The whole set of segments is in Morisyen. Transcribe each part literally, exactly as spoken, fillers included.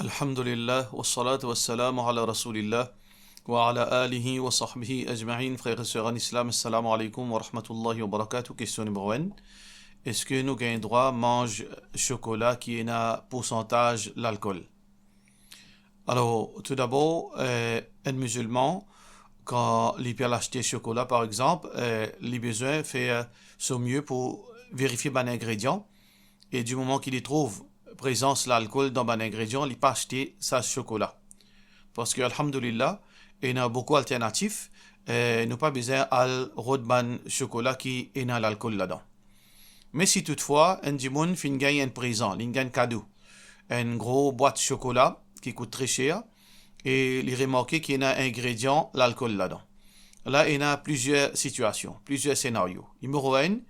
Alhamdulillah, wassalatu wassalamu ala Rasoulillah, wa ala alihi wa sahbihi ajmain. Frer ek ser an Islam, assalamu alaikum wa rahmatullahi wa barakatuh. Kestion nimero enn. Eski nou gagn drwa manz sokola ki ena poursantaz lalkol? Alor, toudabor, eh, enn mizilman, kan li pe al aste sokola, par exanp, eh, li bizin fer so mie pou verifie bann ingredian, e di moman ki li trouv prezans lalkol dan bann ingredian, li pa aste sa sokola. Parski, alhamdulillah, ena boukou alternatif, eh, nou pa bizin al rod bann sokola ki ena lalkol ladan. Me si toutfwa enn dimoun finn gagn enn prezan, li gagn kado, enn gro bwat sokola ki kout tre ser, e li remarke ki ena ingredian lalkol ladan. La, ena plizier sitiasion, plizier senario. Nimero enn,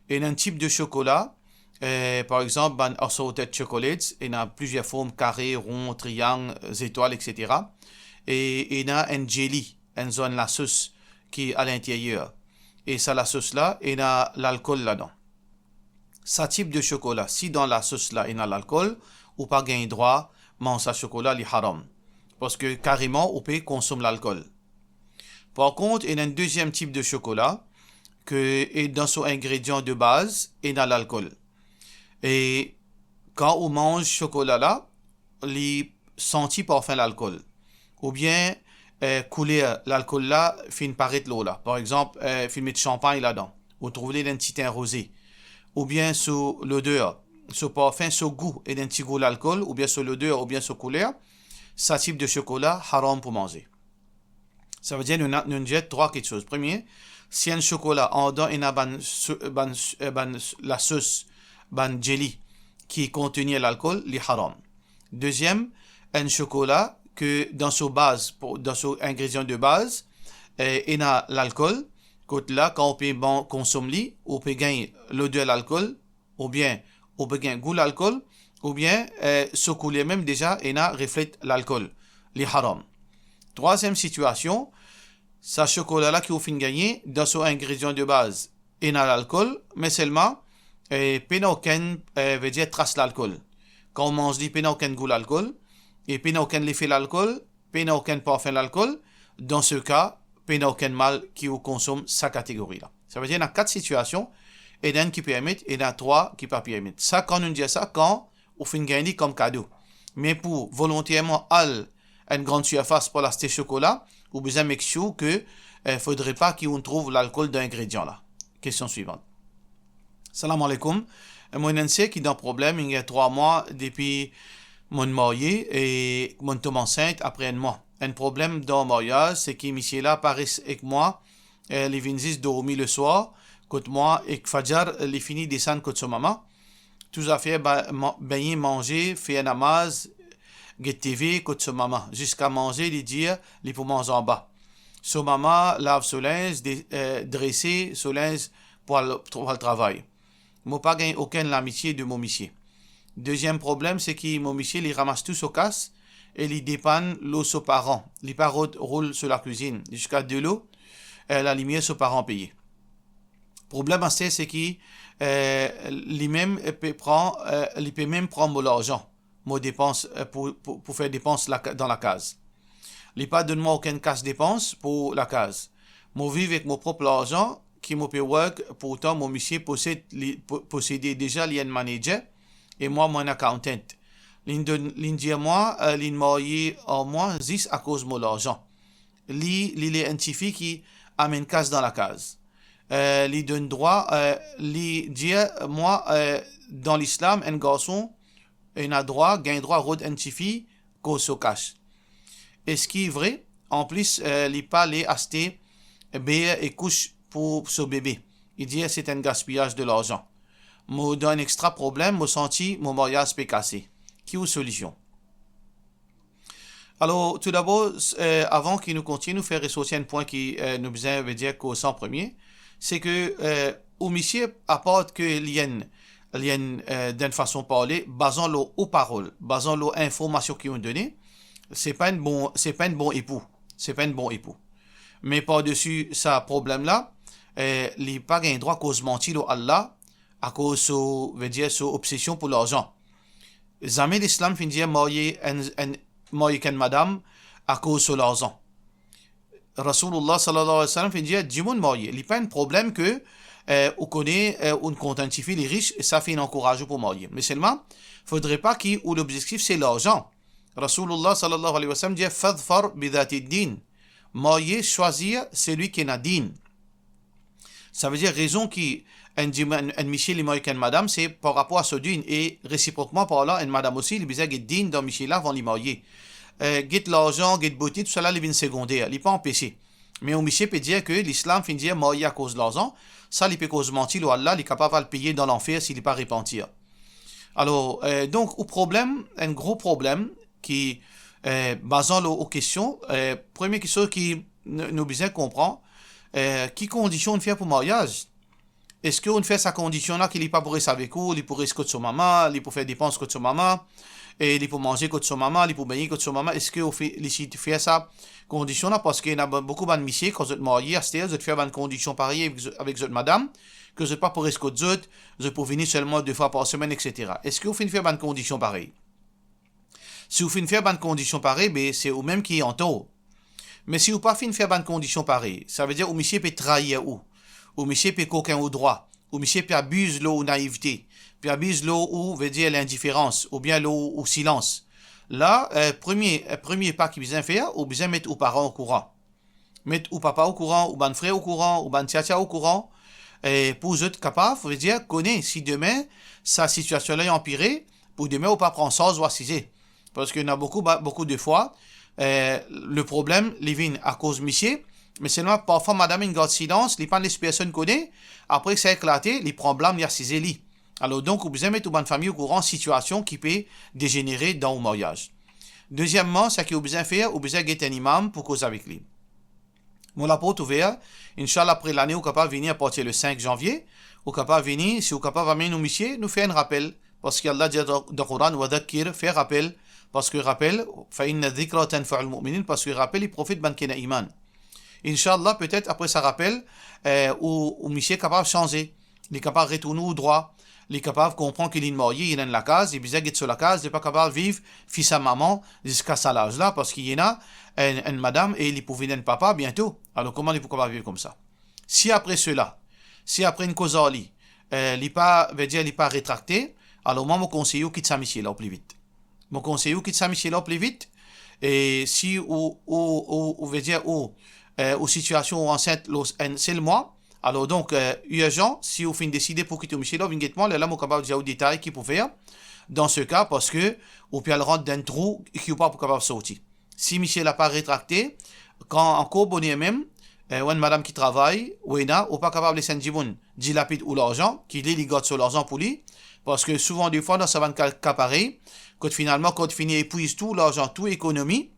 ena enn tip de sokola, eh, par exanp, bann assorted chocolates, ena plizier form, kare, ron, triang, zetwal, et cetera. E ena enn jelly, enn zone lasos ki a linteryer. E sa lasos la, ena lalkol ladan. Sa tip de sokola, si dan lasos la ena lalkol, ou pa gagn drwa manz sa sokola, li haram. Parski kareman, ou pe konsom lalkol. Par kont, ena enn deziem tip de sokola, ke, e dan so ingredian de baz, ena lalkol. E kan ou manz sokola la, li santi parfin lalkol. Oubien, eh, kouler lalkol la finn paret lor la. Par exanp, eh, finn met sanpagn ladan. Ou trouv li ena enn ti tin roze. Oubien so loder, so parfin, so gou, ena enn ti gou lalkol, oubien so loder, oubien so kouler, sa tip de sokola, haram pou manze. Savedir nou, nou dir trwa kiksoz. Premie, si enn sokola andan ena bann so-, bann, eh, bann lasos, bann jelly ki kontenir lalkol, li haram. Deziem, enn sokola ke dan so baz, pou, dan so ingredian de baz, eh, ena lalkol, kot la, kan ou pe ban-, konsom li, ou pe gagn loder lalkol, oubien ou pe gagn gou lalkol, oubien, eh, so kouler mem deza ena reflet lalkol, li haram. Trwaziem sitiasion, sa sokola la ki ou finn gagne, dan so ingredian de baz, ena lalkol, me selman, eh, pena okenn, eh, vedir tras lalkol. Kan ou manz li, pena okenn gou lalkol, e pena okenn lefe lalkol, pena okenn parfin lalkol, dan se ka, pena okenn mal ki ou konsom sa kategori la. Savedir, ena kat sitiasion, ena enn ki permet, ena trwa ki pa permet. Sa, kan nou dir sa, kan ou finn gagn li kom kado. Me pou volonterman al enn grann sirfas pou al aste sokola, ou bizin make sure ke, eh, fodre pa ki ou trouv lalkol dan ingredian la. Kestion swivan. Salam alaikum. Eh, mo ena enn ser ki dan problem, inn gagn trwa mwa depi mo'nn marye e mo'nn tom ansint apre enn mwa. Enn problem dan maryaz, se ki misie la pa res ek mwa, eh, li vinn zis dormi leswar kot mwa ek fajar, li fini desann kot so mama. Tou zafer, ba-, ma-, bengne, manze, fer namaz, get TV kot so mama. Ziska manze, li dir li pou manz anba. So mama lav so linz, de-, eh, drese so linz pou al, pou al travay. Mo pa gagn okenn lamitie de mo misie. Deziem problem, se ki mo misie, li ramas tou so kas e li depann lor so paran. Li pa rod roul so lakwizinn, ziska delo, eh, lalimier so paran peye. Problem aster, se ki, eh, li mem pe pran, eh, li pe mem pran mo larzan, mo depans, eh, pou, pou, pou fer depans laka-, dan lakaz. Li pa donn mwa okenn kas depans pou lakaz. Mo viv ek mo prop larzan ki mo pe work, pourtan mo misie posed, li po-, posede deza, li enn manager, e mwa, mo enn accountant. Li'nn donn, li'nn dir mwa, eh, li'nn marye ar mwa zis akoz mo larzan. Li, li le enn tifi ki amenn kas dan lakaz. Eh, li donn drwa, eh, li dir mwa, eh, dan Lislam, enn garson ena drwa, gagn drwa rod enn tifi koz so kas. Eski vre? Anplis, eh, li pa le aste ber e kous pou so bebe. Li dir se enn gaspiyaz de larzan. Mo dan enn extra problem, mo santi mo maryaz pe kase. Ki ou solision? Alor, toudabor, s-, eh, avan ki nou kontigne, nou fer resorti enn pwin ki, eh, nou bizin, vedir, koz an premie, se ke, eh, ou misie, apart ke li enn, li enn, eh, dan enn fason parle, bazan lor ou parol, bazan lor informasion ki ou done, se pa enn bon, se pa enn bon epou, se pa enn bon epou. Me pardesi sa problem la, eh, li pa gagn drwa koz manti lor Allah, akoz so, vedir, so obsesion pou larzan. Zame Lislam finn dir marye enn, enn, marye ek enn madam akoz so larzan. Rasoulullah sallallahu alayhi wa sallam finn dir, dimoun marye, li pa enn problem ke, eh, ou kone, eh, ou kontan enn tifi, li ris, e sa finn ankouraz ou pou marye. Me selman, fodre pa ki ou lobzektif se larzan. Rasoulullah sallallahu alayhi wa sallam dir, "Fadhfar bidhati din." Marye, swazir selwi ki ena din. Savedir rezon ki enn dim-, enn, enn misie li marye ek enn madam, se par rapor a so din, e resiprokman parlan, enn madam osi, li bizin get din dan misie la avan li marye. Eh, get larzan, get bote, tousala li vinn segonder, li pa anpese. Me ou misie pe dir ke Lislam finn dir marye akoz larzan, sa li pe koz manti lor Allah, li kapav al peye dan lanfer si li pa repantir. Alor, eh, donk, ou problem, enn gro problem ki, eh, bazan lor ou kestion, eh, premie kiksoz ki nou, nou bizin konpran, eh, ki kondision ou'nn fer pou maryaz? Eski ou'nn fer sa kondision la ki li pa pou res avek ou, li pou res kot so mama, li pou fer depans kot so mama, e li pou manze kot so mama, li pou begne kot so mama? Eski ou fe-, li si fer sa kondision la? Parski ena bo-, boukou bann misie, kan zot marye, aster, zot fer bann kondision parey avek zot, avek zot madam, ke zot pa pou res kot zot, zot pou vini selman de fwa par semenn, et cetera. Eski ou finn fer bann kondision parey? Si ou finn fer bann kondision parey, be, se ou mem ki antor. Me si ou pa finn fer bann kondision parey, savedir ou misie pe trair ou, ou misie pe kokin ou drwa, ou misie pe abiz lor ou naivte, pe abiz lor ou, vedir lindiferans, oubien lor ou silans. La, eh, premie, eh, premie pa ki bizin fer, ou bizin met ou paran okouran. Met ou papa okouran, ou bann frer okouran, ou bann tiatia okouran, e pou zot kapav, vedir, kone si demin sa sitiasion la anpire, pou demin ou pa pran sarz ou asize. Parski ena boukou, ba-, boukou de fwa, eh, le problem, li vinn akoz misie, me selman parfwa madam inn gard silans, li pa les personn kone, apre sa eklate, li pran blam, li asize li. Alor donk, ou bizin met ou bann fami okouran sitiasion ki pe dezenere dan ou maryaz. Dezieman, seki ou bizin fer, ou bizin get enn imam pou koz avek li. Mo laport ouver, inshallah, apre lane, ou kapav vini apartir le sink zanvie, ou kapav vini, si ou kapav amenn ou misie, nou fer enn rapel, parski Allah dir dan, dan Koran, "Wa dhakkir", fer rapel, parski rapel, "Fa inna dhikra tanfa'ul mu'minin", parski rapel, li profit bann ki ena iman. Inshallah, petet apre sa rapel, eh, ou, ou misie kapav sanze, li kapav retourn ou drwa, li kapav konpran ki li marye, li ena enn lakaz, li bizin get so lakaz, li pa kapav viv fi sa mama ziska sa laz la, parski li ena enn, enn madam e li pou vinn enn papa biento. Alor, kouma li pou kapav viv koumsa? Si apre sela, si apre inn koz ar li, eh, li pa, vedir li pa retrakte, alor mwa, mo konsey ou kit sa misie la o pli vit. Mo konsey ou kit sa misie la o pli vit. E si ou, ou, ou, ou, vedir ou, eh, ou sitiasion ou ansint lor enn sel mwa, alor donk, eh, irzan, si ou finn deside pou kit ou misie la, vinn get mwa, lerla mo kapav dir ou detay ki pou fer dan se ka, parski ou pe al rant dan enn trou ki ou pa pou kapav sorti. Si misie la pa retrakte, kan ankor boner mem, eh, ou enn madam ki travay, ou ena, ou pa kapav les enn dimoun dilapid ou larzan, ki li, li gard so larzan pou li, parski souvan defwa dan sa bann ka, ka parey, kot finalman, kan fini epwiz tou larzan, tou ekonomi,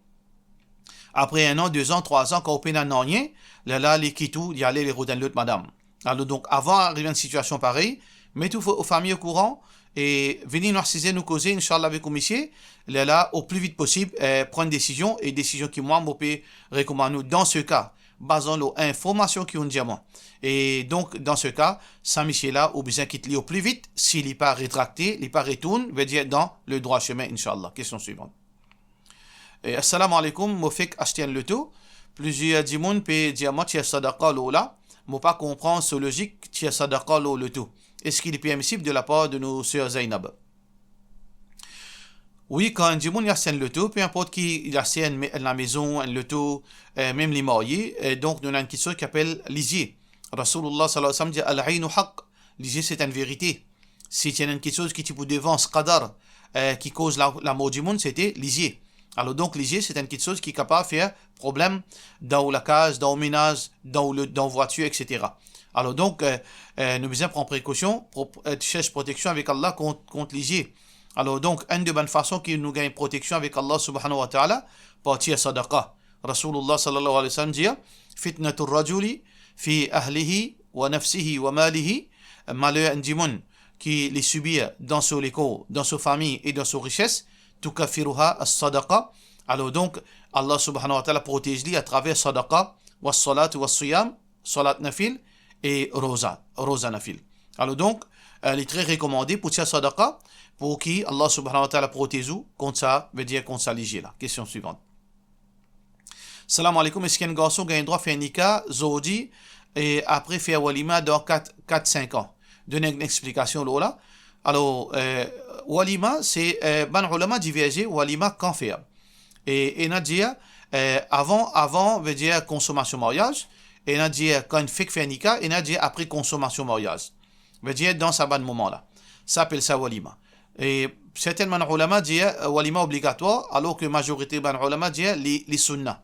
apre enn an, de zan, trwa zan, kan ou pena nanye, lerla li kit ou, li ale, li rod enn lot madam. Alor donk, avan arive enn sitiasion parey, met ou fo-, ou fami okouran e vini nou asize, nou koze, inshallah, avek ou misie. Lerla, o pli vit posib, eh, pran enn desizion, e desizion ki mwa, mo pe rekomann ou dan se ka, bazan lor informasion ki ou'nn dir mwa. E donk, dan se ka, sa misie la, ou bizin kit li o pli vit, si li pa retrakte, li pa retourn, vedir dan le drwa semin, inshallah. Kestion swivan. Eh, assalamu alaikum, mo fek aste enn loto. Plizier dimoun pe dir mwa tir sadaqa lor la. Mo pa konpran so lozik tir sadaqa lor loto. Eski li permisib de lapar de nou ser Zainab? Wi, kan enn dimoun li aste enn loto, pe inport ki li aste enn me-, enn lamezon, enn loto, eh, mem li marye, eh, donk nou ena enn kiksoz ki apel lizie. Rasoulullah sallallahu alayhi wa sallam dir, "Al-aynu haqq", lizie se enn verite. Si ti ena enn kiksoz ki ti pou devans qadar, eh, ki koz la, lamor dimoun, sete lizie. Alor donk, lizie, se enn kiksoz ki kapav fer problem dan ou lakaz, dan ou menaz, dan ou le-, dan ou vwatir, et cetera. Alor donk, eh, eh, nou bizin pran prekosion, pro-, eh, sers proteksion avek Allah kont, kont lizie. Alor donk, enn de bann fason ki nou gagn proteksion avek Allah subhanahu wa ta'ala, par tir sadaqa. Rasoulullah sallallahu alayhi wa sallam dir, "Fitnatur rajuli fi ahlihi wa nafsihi wa malihi", maler enn dimoun ki li sibir dan so lekor, dan so fami e dan so rises, "tukaffiruha as-sadaqa". Alor donk, Allah subhanahu wa ta'ala protez li atraver sadaqa, was-salat was-siyam, salat nafil, e roza, roza nafil. Alor donk, eh, li tre rekomande pou tir sadaqa, pou ki Allah subhanahu wa ta'ala protez ou kont sa, vedir kont sa lizie la. Kestion swivant. Salam aleykoum, eski enn garson gagn drwa fer nika zordi e apre fer walima dan kat, kat, sink an? Donn enn explikasion lor la. Alor, eh, walima, se, eh, bann oulama diverze, walima kan fer. E, ena dir, eh, avan, avan, vedir konsomasion maryaz, ena dir kan fek fer nika, ena dir apre konsomasion maryaz. Vedir dan sa bann moman la. Sa apel sa walima. E sertin bann oulama dir, eh, walima obligatwar, alor ki mazorite bann oulama dir li, li sunna.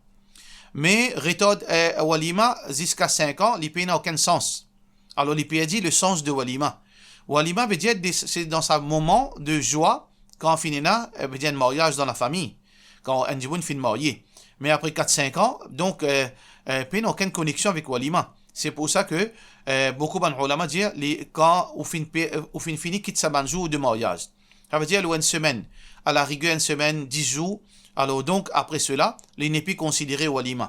Me retard, eh, walima ziska sink an, li pena okenn sans. Alor, li perdi le sans de walima. Walima vedir de, se dan sa moman de zwa, kan finn ena, eh, vedir enn maryaz dan lafami, kan enn dimoun finn marye. Me apre kat, sink an, donk, eh, eh, pena okenn koneksion avek walima. Se pou sa ki, eh, boukou bann oulama dir, li, kan ou finn pe-, ou finn fini kit sa bann zour de maryaz. Sa vedir lor enn semenn, a la riger enn semenn, dis zour. Alor donk, apre sela, li nepli konsidere walima.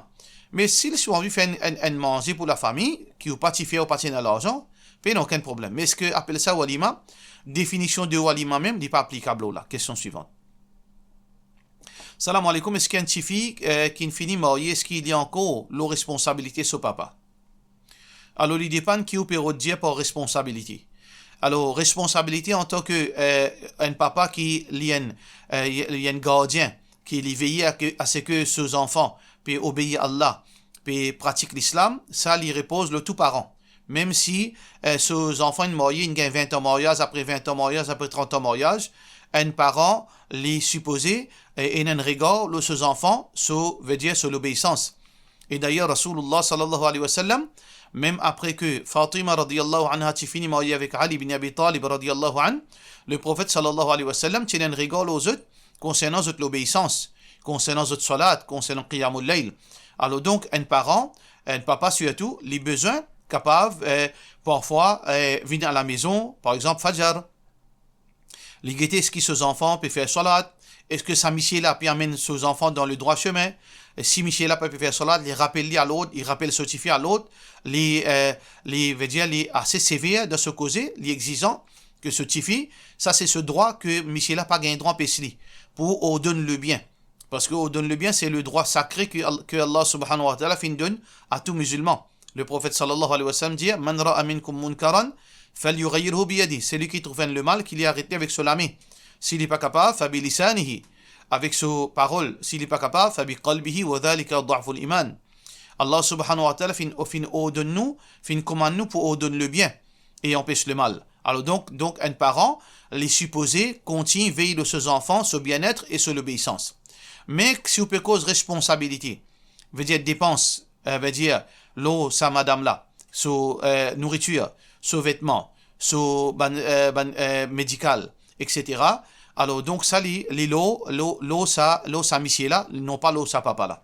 Me si, si ou anvi fer enn, enn, enn manze pou lafami, ki ou pa ti fer, ou pa ti ena larzan, pena okenn problem. Me eski apel sa walima? Definision de walima mem, li pa aplikab lor la. Kestion swivant. Salam aleykoum, eski enn tifi, eh, ki'nn fini marye, eski li ankor lor responsabilite so papa? Alor, li depann ki ou pe rod dir par responsabilite. Alor, responsabilite antan ki, eh, enn papa ki li enn, eh, li enn gardien, ki li veye a ke, a se ki so zanfan pe obeir Allah, pe pratik Lislam, sa li repoz lor tou paran. Mem si, eh, so zanfan inn marye, inn gagn vin an maryaz, apre vin an maryaz, apre trant an maryaz, enn paran, li sipoze, eh, ena enn regar lor so zanfan, so, vedir so lobeisans. E dayer, Rasoulullah sallallahu alayhi wa sallam, mem apre ki Fatima radiyallahu anha ti fini marye avek Ali bin Abi Talib radiyallahu anhu, le Profet sallallahu alayhi wa sallam ti ena enn regar lor zot konsernan zot lobeisans, konsernan zot salat, konsernan qiyamul layl. Alor donk, enn paran, enn papa sirtou, li bizin kapav, eh, parfwa, eh, vinn a lamezon, par exanp, fajar. Li gete eski so zanfan pe fer salat, eski sa misie la pe amenn so zanfan dan le drwa semin. E si misie la pa pe fer salat, li rapel li a lord, li rapel so tifi a lord, li, eh, li, vedir li ase sever dan so koze, li exizan ki so tifi, sa se so drwa ki misie la pa gagn drwa anpes li, pou ordonn lebien. Parski ordonn lebien, se le drwa sakre ki Al-, ki Allah subhanahu wa ta'ala finn donn a tou mizilman. Le Profet sallallahu alayhi wa sallam dir, "Man ra'a minkum munkaran, falyughayyirhu biyadihi." Seki trouv enn lemal, ki li aret li avek so lame. Si li pa kapav, fabilisanihi, avek so parol. Si li pa kapav, fabiqalbihi, wa dhalika ad'aful iman. Allah subhanahu wa ta'ala finn, finn ordonn nou, finn komann nou pou ordonn lebien e anpes lemal. Alor donk, donk enn paran, li sipoze kontign vey lor so zanfan, so bienet e so lobeisans. Me si ou pe koz responsabilite, vedir depans, eh, vedir lor sa madam la, so, eh, nouritir, so vetman, so bann, eh, bann, eh, medikal, et cetera. Alor donk sa li, li lor, lor, lor sa, lor sa misie la, non pa lor sa papa la.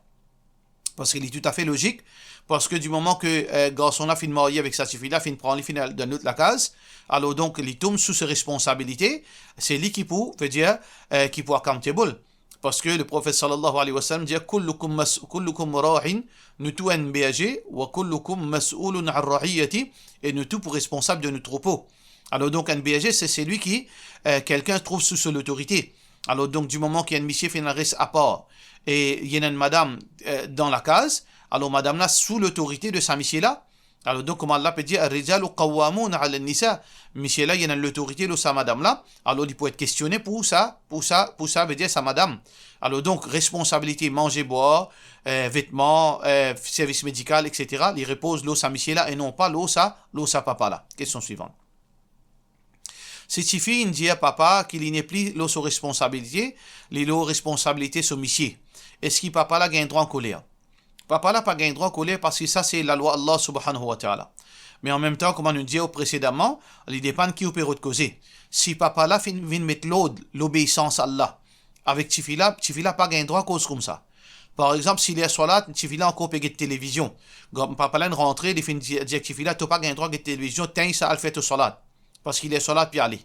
Parski li toutafe lozik, parski di moman ki, eh, garson la finn marye avek sa tifi la, finn pran li, finn al dan lot lakaz, alor donk li tom sou so responsabilite, se li ki pou, vedir, eh, ki pou accountable. Parski le Profet sallallahu alayhi wa sallam dir, "Kullukum mas-, kullukum ra'in", nou tou enn berze, "wa kullukum mas'ulun an ra'iyati", e nou tou pou responsab de nou troupo. Alor donk enn berze, se seki, eh, kelkenn trouv sou so lotorite. Alor donk di moman ki enn misie finn al res apar, e li ena enn madam, eh, dan lakaz, alor madam la sou lotorite de sa misie la. Alor donk kouma Allah pe dir, "Ar-rijalu qawwamuna ala an-nisa", misie la li ena lotorite lor sa madam la, alor li pou et kestione pou sa, pou sa, pou sa, vedir sa madam. Alor donk responsabilite manze, bwar, eh, vetman, eh, servis medikal, et cetera, li repoz lor sa misie la e non pa lor sa, lor sa papa la. Kestion swivant. Si tifi inn dir papa ki li nepli lor so responsabilite, li lor responsabilite so misie, eski papa la gagn drwa ankoler? Papa la pa gagn drwa ankoler, parski sa se lalwa Allah subhanahu wa ta'ala. Me anmemtan, kouma nou dir presedaman, li depann ki ou pe rod koze. Si papa la finn vinn met lord, lobeisans Allah, avek tifi la, tifi la pa gagn drwa koz koumsa. Par exanp, si ler salat, tifi la ankor pe get televizion. Gran-, papa la inn rantre, li finn dir, dir tifi la, "To pa gagn drwa get televizion, tegn sa, al fer to salat. Parski ler salat pe ale."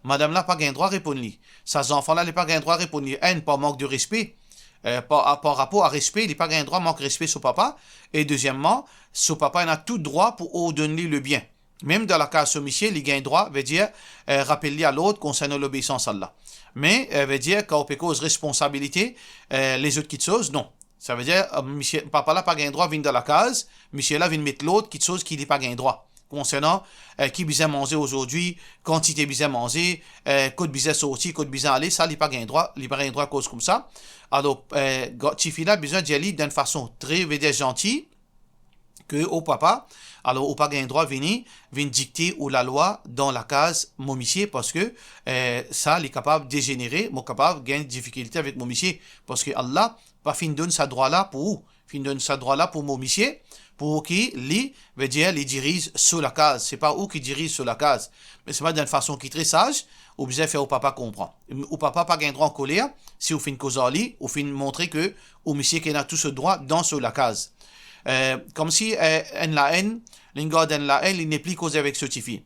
Madam la pa gagn drwa reponn li. Sa zanfan la, li pa gagn drwa reponn li. Enn, par mank de respe, eh, par, par rapor a respe, li pa gagn drwa mank respe so papa. E dezieman, so papa ena tou drwa pou ordonn li lebien. Mem dan lakaz so misie, li gagn drwa, vedir, eh, rapel li a lord konsernan lobeisans Allah. Me, eh, vedir, kan ou pe koz responsabilite, eh, lezot kitsoz, non. Savedir, eh, misie, papa la pa gagn drwa vinn dan lakaz, misie la vinn met lord kitsoz ki li pa gagn drwa. Konsernan, eh, ki bizin manze azordi, kantite bizin manze, eh, kot bizin sorti, kot bizin ale, sa li pa gagn drwa, li pa gagn drwa koz koumsa. Alor, eh, gra-, tifi la bizin dir li dan enn fason tre, vedir zanti, ke, o papa, alor ou pa gagn drwa vini, vinn dikte ou lalwa dan lakaz mo misie, parski, eh, sa li kapav dezenere, mo kapav gagn difikilte avek mo misie, parski Allah pa finn donn sa drwa la pou ou, finn donn sa drwa la pou mo misie, pou ki li, vedir, li diriz so lakaz. Se pa ou ki diriz so lakaz. Me se pa dan enn fason ki tre saz, ou bizin fer ou papa konpran. Ou papa pa gagn drwa ankoler, si ou finn koz ar li, ou finn montre ke ou misie ki ena tou so drwa dan so lakaz. Eh, koumsi, eh, enn laenn, li gard enn laenn, li nepli koze avek so tifi.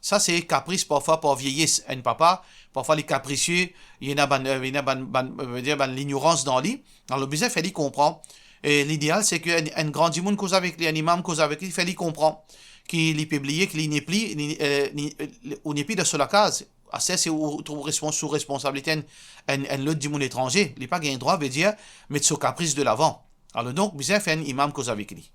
Sa se kapris parfwa par vieyes, enn papa, parfwa li kaprisie, li ena bann, eh, li ena bann, bann, eh, vedir bann lignorans dan li. Alor bizin fer li konpran. E lideal se ki enn, enn gran dimoun koz avek li, enn imam koz avek li, fer li konpran ki li pe bliye ki li nepli, li, eh, li, eh, ou nepli dan so lakaz. Aster se ou trouv respons-, sou responsabilite enn, enn, enn lot dimoun etranze, li pa gagn drwa, vedir, met so kapris delavan. Alor donk, bizin fer enn imam koz avek li.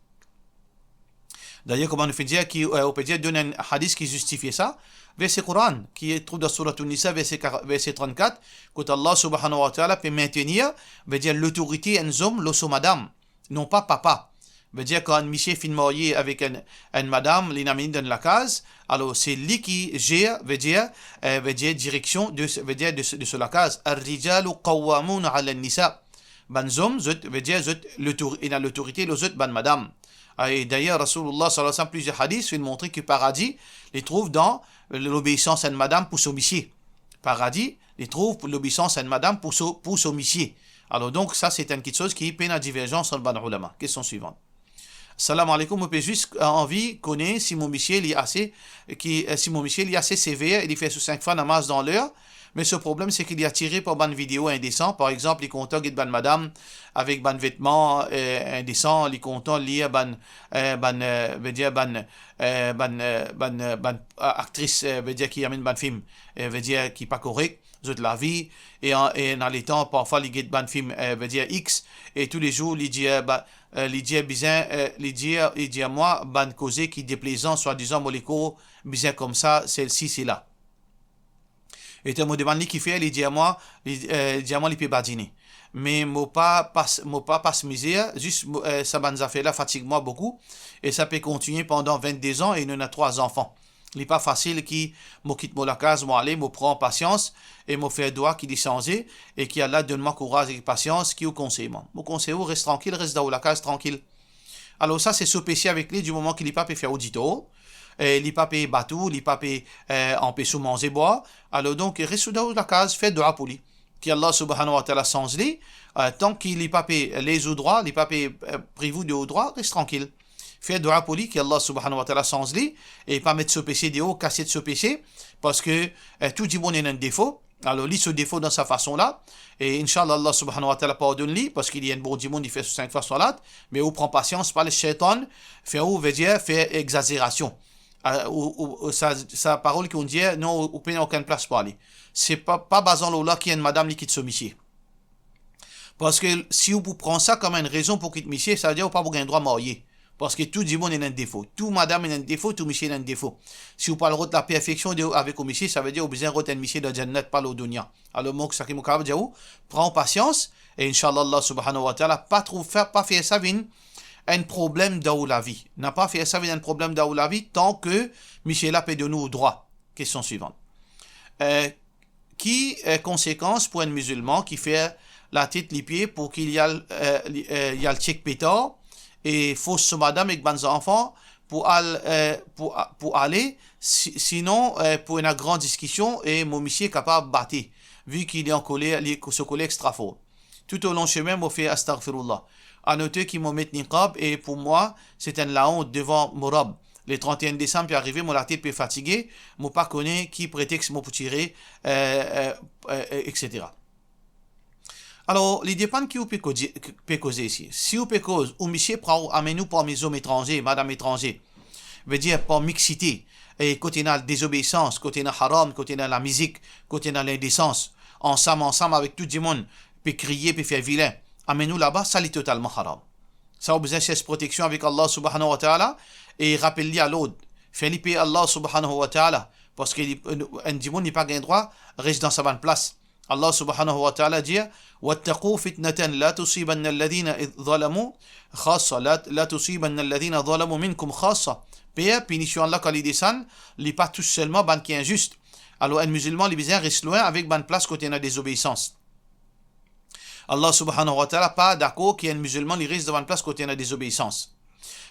Dayer, kouma nou finn dir ki, eh, ou pe dir, donn enn hadis ki zistifie sa, verse Koran, ki trouv dan Souratoun Nisa, verse kar-, verse trannkat, kot Allah Subhanahu wa Ta'ala pe maintenir, vedir, lotorite enn zom lor so madam, non pa papa. Vedir, kan enn misie finn marye avek enn, enn madam, li amenn li dan lakaz, alor se li ki zer, vedir, eh, vedir, direksion de, vedir, de, de so lakaz. Ar-rijalu qawwamuna ala nisa. Bann zom, zot, vedir, zot lotor-, ena lotorite lor zot bann madam. Ah, e dayer, Rasoulullah sallallahu alayhi wa sallam, plizier hadis finn montre ki paradi, li trouv dan lobeisans enn madam pou so misie. Paradi, li trouv pou lobeisans enn madam pou so, pou so misie. Alor donk, sa se enn kitsoz ki pena diverzans ant bann oulama. Kestion swivan. Salam aleykoum, mo pe zis, eh, anvi kone si mo misie li ase, ki, eh, si mo misie li ase sever e li fer so sink fwa namaz dan ler, me so problem se ki li atire par bann video indesan, par exanp, li kontan get bann madam avek bann vetman, eh, indesan, li kontan lir bann, eh, bann, eh, vedir bann, eh, bann, eh, bann, eh, bann, eh, aktris, eh, vedir ki amenn bann fim, eh, vedir ki pa korek, zot lavi, e an, e ena letan, parfwa li get bann fim, eh, vedir X, e toulezour li dir, eh, ba, eh, li dir bizin, eh, li dir, li dir mwa bann koze ki deplezan, swadizan mo lekor bizin koumsa, sesi, sela. E kan mo demann li kifer, li dir mwa, li, eh, li dir mwa li pe badine. Me mo pa pas, mo pa pas mizer, zis mo, eh, sa bann zafer la fatig mwa boukou, e sa pe kontigne pandan vennde zan e nou ena trwa zanfan. Li pa fasil ki mo kit mo lakaz, mo ale, mo pran pasians e mo fer dwa ki li sanze e ki Allah donn mwa kouraz ek pasians. Ki ou konsey mwa? Mo konsey ou, res trankil, res dan ou lakaz trankil. Alor sa se so pese avek li, di moman ki li pa pe fer ou ditor, eh, li pa pe bat ou, li pa pe, eh, anpes ou manze, bwar. Alor donk, res ou dan ou lakaz, fer dwa pou li. Ki Allah Subhanahu wa Ta'ala sanz li, eh, tan ki li pa pe lez ou drwa, li pa pe, eh, priv ou de ou drwa, res trankil. Fer dwa pou li, ki Allah Subhanahu wa Ta'ala sanz li, e pa met so pese deor, kasiet so pese, parski, eh, tou dimoun ena enn defo. Alor, li so defo dan sa fason la, e inshallah, Allah Subhanahu wa Ta'ala pardonn li, parski li enn bon dimoun, li fer so sink fwa salat, me ou pran pasians, pa les shetan fer ou, vedir, fer exazerasion. Ah, ou, ou, ou sa, sa parol ki ou dir, non, ou, ou pena okenn plas pou ale. Se pa, pa bazan lor la ki enn madam li kit so misie. Parski si ou pou pran sa kom enn rezon pou kit misie, savedir ou pa pou gagn drwa marye. Parski tou dimoun ena enn defo. Tou madam ena enn defo, tou misie ena enn defo. Si ou pou al rod laperfeksion de, avek ou misie, savedir ou bizin rod enn misie dan Jannat, pa lor dunya. Alor, mo, sa ki mo kapav dir ou, pran pasians, e inshallah, Allah Subhanahu wa Ta'ala pa trouv fer, pa fer sa vinn enn problem dan ou lavi. Na pa fer sa vinn enn problem dan ou lavi, tan ki misie la pe donn ou drwa. Kestion swivan. Eh, ki, eh, konsekans pou enn mizilman ki fer latet lipie pou ki li al, eh, li, eh, li al chek petar e fors so madam ek bann zanfan pou al, eh, pou a-, pou ale, si-, sinon, eh, pou ena gran diskision e mo misie kapav bate, vi ki li ankoler, li, so koler extra for. Toutolon semin, mo fer astaghfirullah. Anote ki mo met niqab e pou mwa, se enn laont devan mo Rab. Le trant-e-enn desam pe arive, mo latet pe fatige, mo pa kone ki pretex mo pou tire, eh, eh, eh, eh, etsetera. Alor, li depann ki ou pe koze, pe koze isi. Si ou pe koz, ou misie pran ou, amenn ou parmi zom etranze, madam etranze, vedir par mixité, e kot ena dezobeisans, kot ena haram, kot ena lamizik, kot ena lindesans, ansam, ansam avek tou dimoun, pe kriye, pe fer vilin, amenn ou laba, sa li totalman haram. Sa ou bizin sers proteksion avek Allah subhanahu wa ta'ala e rapel li a lord. Fer li per Allah subhanahu wa ta'ala, parski li, enn dimoun li pa gagn drwa res dan sa bann plas. Allah subhanahu wa ta'ala dir, "Wattaqu fitnatan la tusibanna alladhina zalamu khassa, la, la tusibanna alladhina zalamu minkum khassa." Per pinision la kan li desann, li pa tous selman bann ki inzis. Alor, enn mizilman, li bizin res lwin avek bann plas kot ena dezobeisans. Allah subhanahu wa ta'ala pa dakor ki enn mizilman li res dan bann plas kot ena dezobeisans.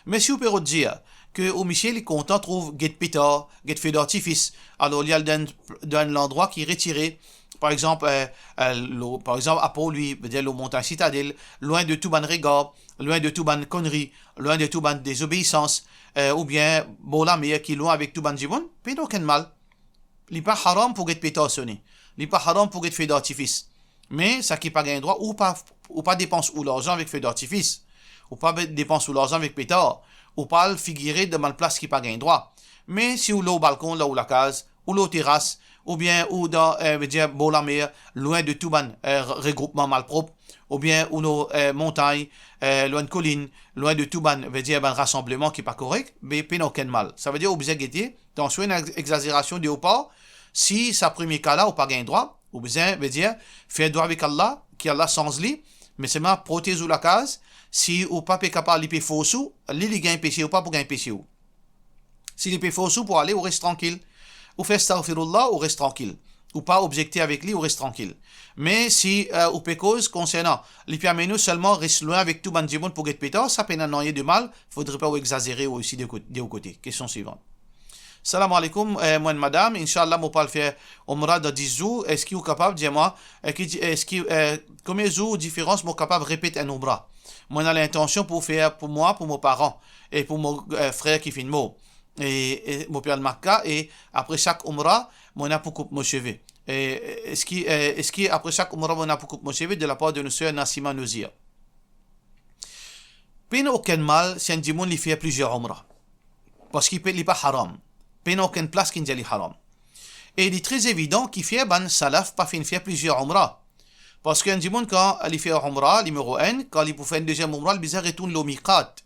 Me si ou pe rod dir ki ou misie li kontan trouv get petar, get fe dartifis, alor li al dan, dan enn landrwa ki retire, par exanp, eh, eh, lo, par exanp, apor li, vedir lo montagn Sitadel, lwin de tou bann regar, lwin de tou bann konnri, lwin de tou bann dezobeisans, eh, oubien bor lamer ki lwin avek tou bann dimoun, pena okenn mal. Li pa haram pou get petar sone. Li pa haram pou get fe dartifis. Me sa ki pa gagn drwa, ou pa, ou pa depans ou larzan avek fe dartifis. Ou pa be-, depans ou larzan avek petar. Ou pa al figire dan bann plas ki pa gagn drwa. Me si ou lor balkon, lor lakaz, ou lor teras, oubien ou dan, eh, vedir bor lamer, lwin de tou bann, eh, re-, regroupman malprop, oubien ou lor, eh, montagn, eh, lor enn kolinn, lwin de tou bann, vedir bann rasanbleman ki pa korek, be pena okenn mal. Savedir ou bizin gete, tansion enn ex-, exazerasion de ou par, si sa premie ka la ou pa gagn drwa, ou bizin, vedir, fer dwa avek Allah, ki Allah sanz li, me selman protez ou lakaz, si ou pa pe kapav, li pe fors ou, li, li gagn pese, ou pa pou gagn pese ou. Si li pe fors ou pou ale, ou res trankil. Ou fer astaghfirullah, ou res trankil. Ou pa obzekte avek li, ou res trankil. Me si, eh, ou pe koz konsernan, li pe amenn ou selman res lwin avek tou bann dimoun pou get petar, sa pena nanye de mal, fodre pa ou exazere ou osi de kot-, de ou kote. Kestion swivan. Salam aleykoum, eh, mo enn madam, inshallah mo pou al fer Umra dan dis zour, eski ou kapav dir mwa, eh, ki di-, eski, eh, konbien zour diferans mo kapav repet enn Umra? Mo ena lintansion pou fer pou mwa, pou mo paran e pou mo, eh, frer ki finn mor. E, e mo pe al Makka e apre sak Umra, mo ena pou koup mo seve. E, e, eski, eh, eski apre sak Umra mo ena pou koup mo seve, de lapar de nou ser Nasima Nouzir. Pena okenn mal si enn dimoun li fer plizier Umra. Parski pe, li pa haram. Pena okenn plas ki dir li haram. E li tre evidan ki fer bann salaf pa finn fer plizier Umra. Parski enn dimoun kan li fer Umra, nimero enn, kan li pou fer enn deziem Umra, li bizin retourn lor miqat.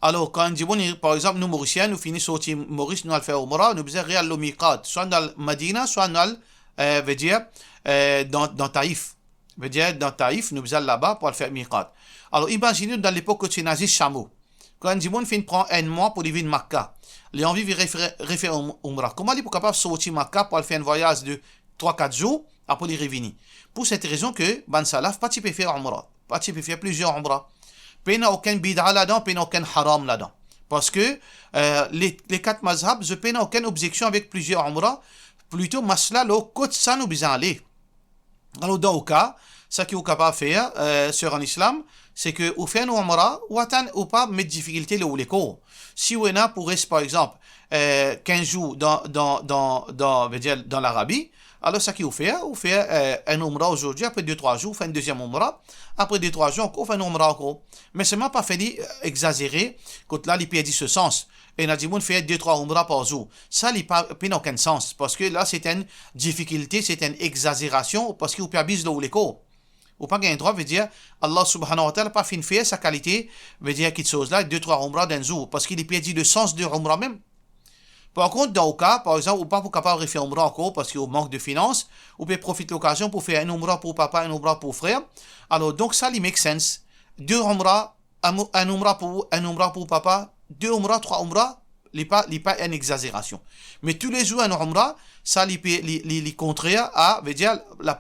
Alor, kan enn dimoun, par exanp, nou Morisien, nou fini sorti Moris, nou al fer Umra, nou bizin re-al lor miqat, swa nou al Madina, swa nou al, eh, vedir, eh, dan, dan Taif. Vedir, dan Taif, nou bizin al laba pou al fer miqat. Alor, imazine nou dan lepok kot ti ena zis samo. Kan enn dimoun finn pran enn mwa pou li vinn Makka, li anvi vinn refer-, refer um-, Umra. Kouma li pou kapav sorti Makka pou al fer enn vwayaz de trwa, kat zour, apre li revini? Pou set rezon ke bann salaf pa ti pe fer Umra, pa ti pe fer plizier Umra. Pena okenn bid'a ladan, pena okenn haram ladan. Parski, eh, le, le kat mazhab, zot pena okenn obzeksion avek plizier Umra, plito masla lor kot sa nou bizin ale. Alor, dan ou ka, sa ki ou kapav fer, eh, ser an Islam, se ke ou fer enn Umra, ou atann, ou pa met difikilte lor ou lekor. Si ou ena pou res, par exanp, eh, kinz zour dan, dan, dan, dan, vedir, dan Larabi, alor sa ki ou fer, ou fer, eh, enn Umra azordi, apre de, trwa zour, ou fer enn deziem Umra, apre de, trwa zour ankor, ou fer enn Umra ankor. Me selman pa fer li, eh, exazere, kot la li perdi so sans. Ena dimoun fer de, trwa Umra par zour. Sa li pa, pena okenn sans, parski la se enn difikilte, se enn exazerasion, parski ou pe abiz lor ou lekor. Ou pa gagn drwa, vedir, Allah subhanahu wa ta'ala pa finn fer sa kalite, vedir, kitsoz la, de, trwa Umra dan enn zour, parski li perdi le sans de Umra mem. Par kont, dan ou ka, par exanp, ou pa pou kapav refer Umra ankor parski ou mank de finans, ou pe profit lokazion pou fer enn Umra pou papa, enn Umra pou frer. Alor, donk sa, li make sense. De Umra, enn, enn Umra pou, enn Umra pou papa, de Umra, trwa Umra, li pa, li pa enn exazerasion. Me toulezour enn Umra, sa li pe, li, li, li kontrer a, vedir, la,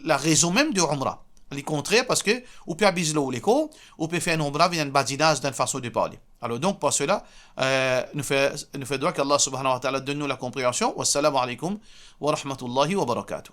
la rezon mem de Umra. Li kontrer parski ou pe abiz lor ou lekor, ou pe fer enn Umra vinn enn badinaz dan enn fason de parle. Alor donk, par sela, eh, nou fer, nou fer dwa ki Allah subhanahu wa ta'ala donn nou lakonpreansion. Wassalamu alaikum wa rahmatullahi wa barakatuh.